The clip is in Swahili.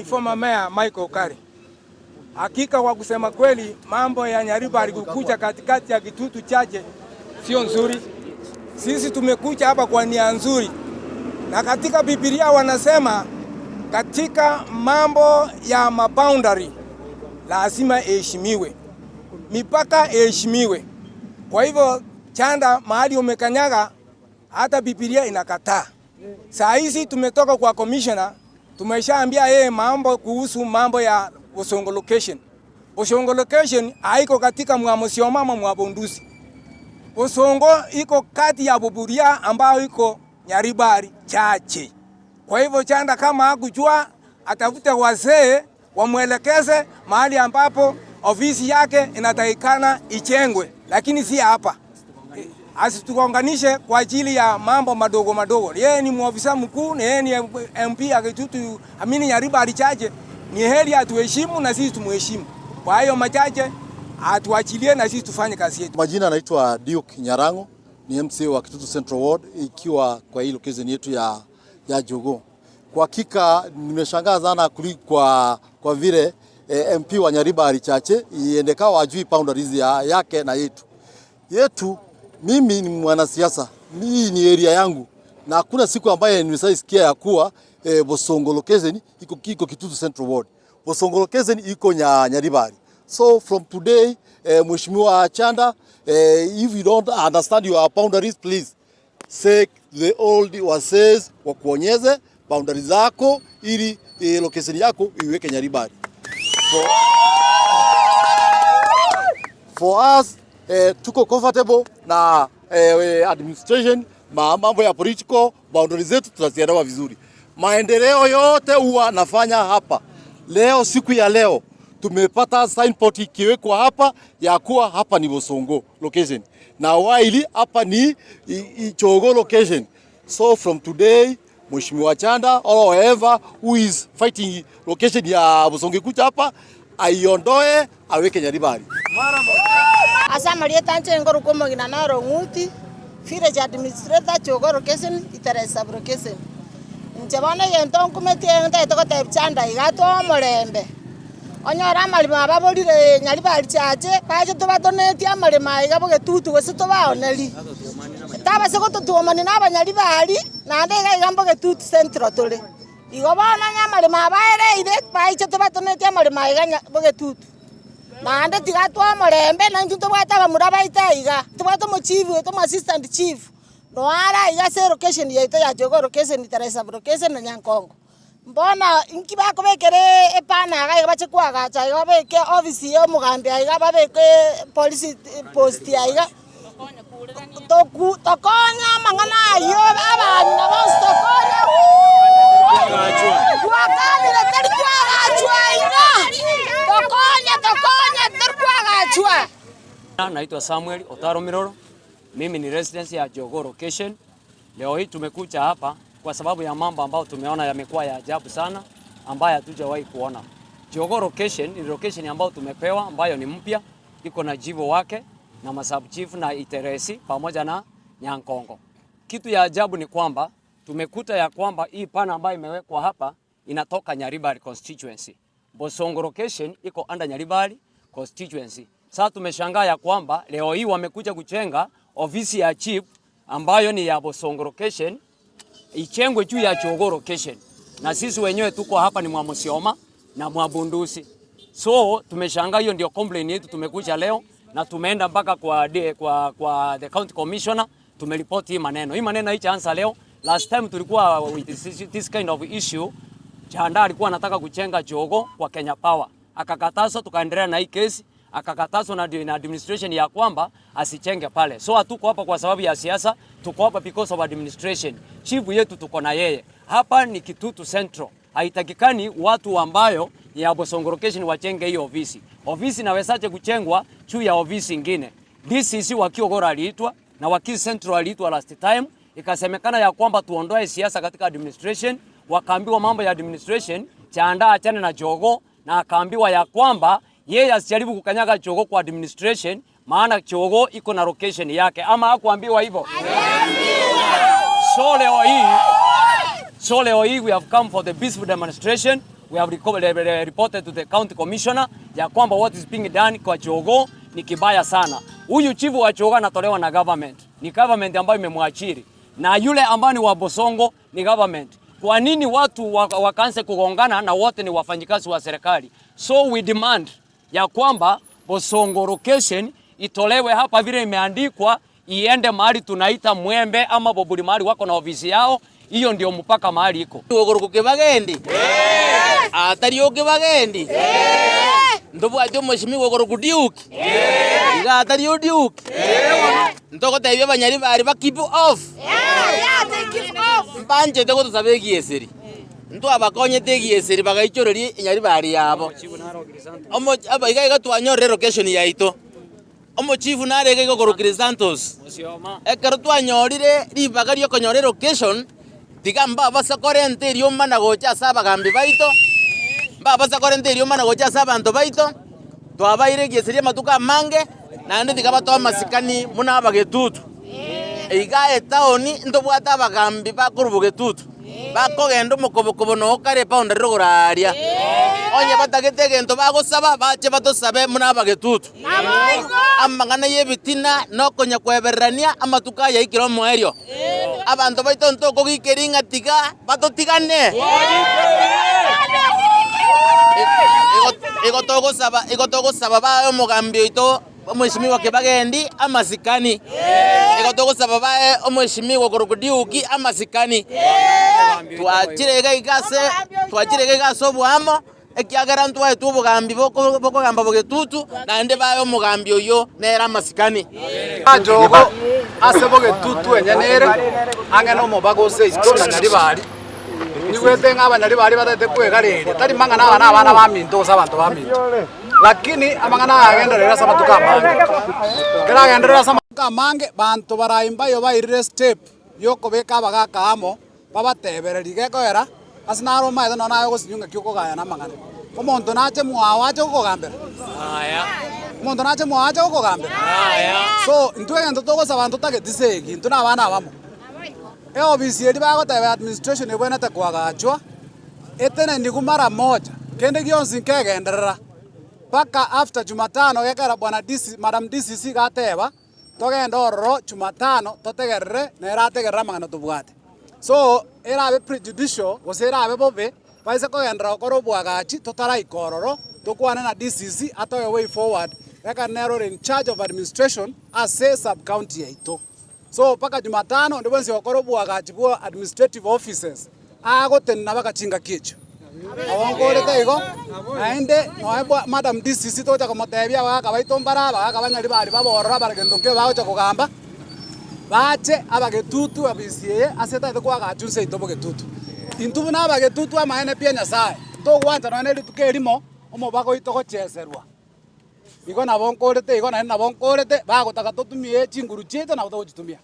Former Mayor Michael Okari. Hakika kwa kusema kweli, mambo ya Nyaribari kukuja katikati ya Kitutu Chache sio nzuri. Sisi tumekuja hapa kwa nia nzuri, na katika Biblia wanasema katika mambo ya maboundary lazima iheshimiwe, mipaka iheshimiwe. Kwa hivyo Chanda, mahali umekanyaga, hata Biblia inakataa. Saa hizi tumetoka kwa commissioner, tumeshaambia yeye mambo kuhusu mambo ya Bosongo location. Bosongo location haiko katika Mwamusoma ama Mwabundusi. Bosongo iko kati ya Buburia ambayo iko Nyaribari Chache. Kwa hivyo Chanda kama hakujua atafute wazee wamwelekeze mahali ambapo ofisi yake inatakikana ijengwe, lakini si hapa. Asitugonganishe kwa ajili ya mambo madogo madogo. Yeye ni mwofisa mkuu na yeye ni MP ya Kitutu, amini Nyaribari Chache. Ni heri atuheshimu na sisi tumuheshimu. Kwa hayo machache atuachilie na sisi tufanye kazi yetu. Majina anaitwa Duke Nyarango, ni MCA wa Kitutu Central Ward, ikiwa kwa hii location yetu ya Jogoo. Kwa hakika nimeshangaa sana kwa vile MP wa Nyaribari Chache iendekao ajui boundaries yake na yetu. Yetu, mimi ni mwanasiasa, hii ni area yangu na hakuna siku ambaye nimeshaisikia ya kuwa Bosongo location iko Kitutu Central Ward. Bosongo location iko Nyaribari. So from today, Mheshimiwa Chanda, if you don't understand your boundaries, please seek the old wazees wakuonyeze boundaries zako ili location yako iweke Nyaribari. For us, tuko comfortable na administration, mambo ya political boundaries zetu tunazielewa vizuri. Maendeleo yote huwa nafanya hapa. Leo, siku ya leo tumepata signboard ikiwekwa hapa ya kuwa hapa ni Bosongo location na while hapa ni Jogoo location. So from today, Mheshimiwa Chanda or whoever who is fighting location ya Bosongo kuja hapa aiondoe aweke Nyaribari. Ase marieta nche ngoro komogina naro ng'uti village administrator Jogoo location Iteresi sub location. Inche bono egento nkumeti ntagete gotebia Chanda iga atoe omorembe onyore amaremo aba aborire Nyaribari Chache bache tobatonetie amaremo aiga bogetutu gose tobaoneri tabase gototuomani na abanyaribari naende iga iga mbogetutu Central tore igo bono onye amaremo aba aereire baiche tobatonetie amaremo aiga bogetutu naende tiga twa omorembe na intwe tobwate abamura baito aiga tobwate omochief oito omo assistant chief noara aiga ase location yaito ya Jogoo location, Iteresi sub location na Nyankongo. Mbona inki bakobekera epana iga iga bache kwagacha iga babeke ofisi ya omogambi aiga babeke police post aiga toku tokonya amang'ana aywo abang'ina bonsi tokonya twakanire tari kwagachwa iga tokonya tokonya tari kwagachwa. Naitwa Samuel Otaro Miroro. Mimi ni resident ya Jogoo location. Leo hii tumekuja hapa kwa sababu ya mambo ambayo tumeona yamekuwa ya ajabu sana ambayo hatujawahi kuona. Jogoo location ni location ambayo tumepewa ambayo ni mpya, iko na jivo wake na masub chief na Iteresi pamoja na Nyankongo. Kitu ya ajabu ni kwamba tumekuta ya kwamba hii pana ambayo imewekwa hapa inatoka Nyaribari constituency. Bosongo location iko under Nyaribari constituency. Sasa tumeshangaa ya kwamba leo hii wamekuja kujenga ofisi ya chief ambayo ni ya Bosongo location ijengwe juu ya Jogoo location, na sisi wenyewe tuko hapa ni Mwamusoma na Mwabundusi. So tumeshangaa, hiyo ndio complaint yetu tumekuja leo na tumeenda mpaka kwa the county commissioner, tumeripoti hii maneno. Hii maneno haijaanza leo. Last time tulikuwa with this kind of issue, Chanda alikuwa anataka kujenga Jogoo kwa Kenya Power. Akakatazwa, tukaendelea na hii kesi, akakatazwa na administration ya kwamba asijenge pale. So hatuko hapa kwa sababu ya siasa, tuko hapa because of administration. Chief yetu tuko na yeye. Hapa ni Kitutu Central. Haitakikani watu ambayo ni ya Bosongo location wajenge hiyo ofisi. Ofisi inawezaje kujengwa juu ya ofisi ingine? DCC wa Kiogora aliitwa na wa Central aliitwa last time, ikasemekana ya kwamba tuondoe siasa katika administration. Wakaambiwa mambo ya administration, Chanda achane na Jogoo, na akaambiwa ya kwamba yeye asijaribu kukanyaga Jogoo kwa administration, maana Jogoo iko na location yake. Ama hakuambiwa hivyo? So leo hii we have come for the peaceful demonstration. We have reported to the county commissioner ya kwamba what is being done kwa Jogoo ni kibaya sana. Huyu chifu wa Jogoo anatolewa na government, ni government ambayo imemwachiri, na yule ambaye ni wa Bosongo ni government. Kwa nini watu wakaanze kugongana na wote ni wafanyikazi wa serikali? So we demand ya kwamba Bosongo location itolewe hapa vile imeandikwa, iende mahali tunaita Mwembe ama Bobuli, mahali wako na ofisi yao. Hiyo ndio mpaka mahali iko. Uguru kibagendi atari ukibagendi ndubwate omoshimiwa uguru kudiuki iga atari udiuki ntogotebia banyari bari ba keep off mbanchete gotusaba egieseri ntwabakonyete egieseri bagaichoreria enyari bari yabo iga iga twanyorire location yaito omochifu narege iga okoro Crisantos ekero twanyorire ribaga riokonyora location tiga mbabasa korenta eriomana gocha ase abagambi baito mbabasa korenta eriomana gocha ase abanto baito twabaire egieseri amatuko amange naende tiga batoa amasikani muna abagetutu iga etaoni ntobwate abagambi bakorwa bogetutu bakogenda omokobokobo nokare epound rirogoraria onye batagete egento bagosaba bache batosabe muna abagetutu amang'ana ya ebitina nokonya kwebererania amatuko aya aikire omoerio abanto baito ntokogikeri ng'a tiga batotigane igo togosaba bae omogambi oito omweshimiwa Kibagendi amasikani igo togosaba bae omweshimiwa Korokudiuki amasikani twachire iga iga ase obwamo ekiagera ntwaetwe obogambi bokogamba bogetutu naende bae omogambi oyo nere amasikani Jogo ase bogetutu enyenere ang'e na omobaga ose isiko na Nyaribari nigwete ng'a abanyaribari batete kwegareria tari mang'ana aba na abana ba minto ase abanto ba minto lakini amang'ana aya agenderera ase amatuko amange kera agenderera ase amatuko amange banto baraimbayo bairire step yokobeka abagaka amo babatebereria gekoera ase naro omaete nonya naye ogosinywa ng'aki okogayana amang'ana omonto nache mwago ache gokogambera omonto nache mwago ache gokogambera so intwe egento togosaba ntotageti segi intwe na abana abamo eofisi eri bagoteba administration ebwenete kwagachwa etenendigu mara moja kende gionsi nkegenderera mpaka after Jumatano gekera bwana DC, madam DCC gateba togenda ororo Jumatano totegerere nere ategerere amang'ana tobwate so erabe prejudicial gose erabe bobe baise kogendera gokora obwagachi totaraika ororo tokwane na DCC atoe way forward eka nere ore in charge of administration ase sub county yaito so mpaka Jumatano ndi bwensi gokora obwagachi bwa administrative offices agotenena bagachinga kicho abonkorete igo naende noe madam DCC togocha komotebia abagaka baito mbara abagaka banyari bari baborora baragento nkio bagocha kogamba bache abagetutu abisi eye ase etaete kwagacha nse yaito bogetutu intwe buna abagetutu amaene pi Nyasaye ntogwancha nonya na erituko erimo omobaga oito gocheserwa igo nabo nkorete igo naende nabo nkorete bagotaka totumie chinguru chiaito nabo togochitumia.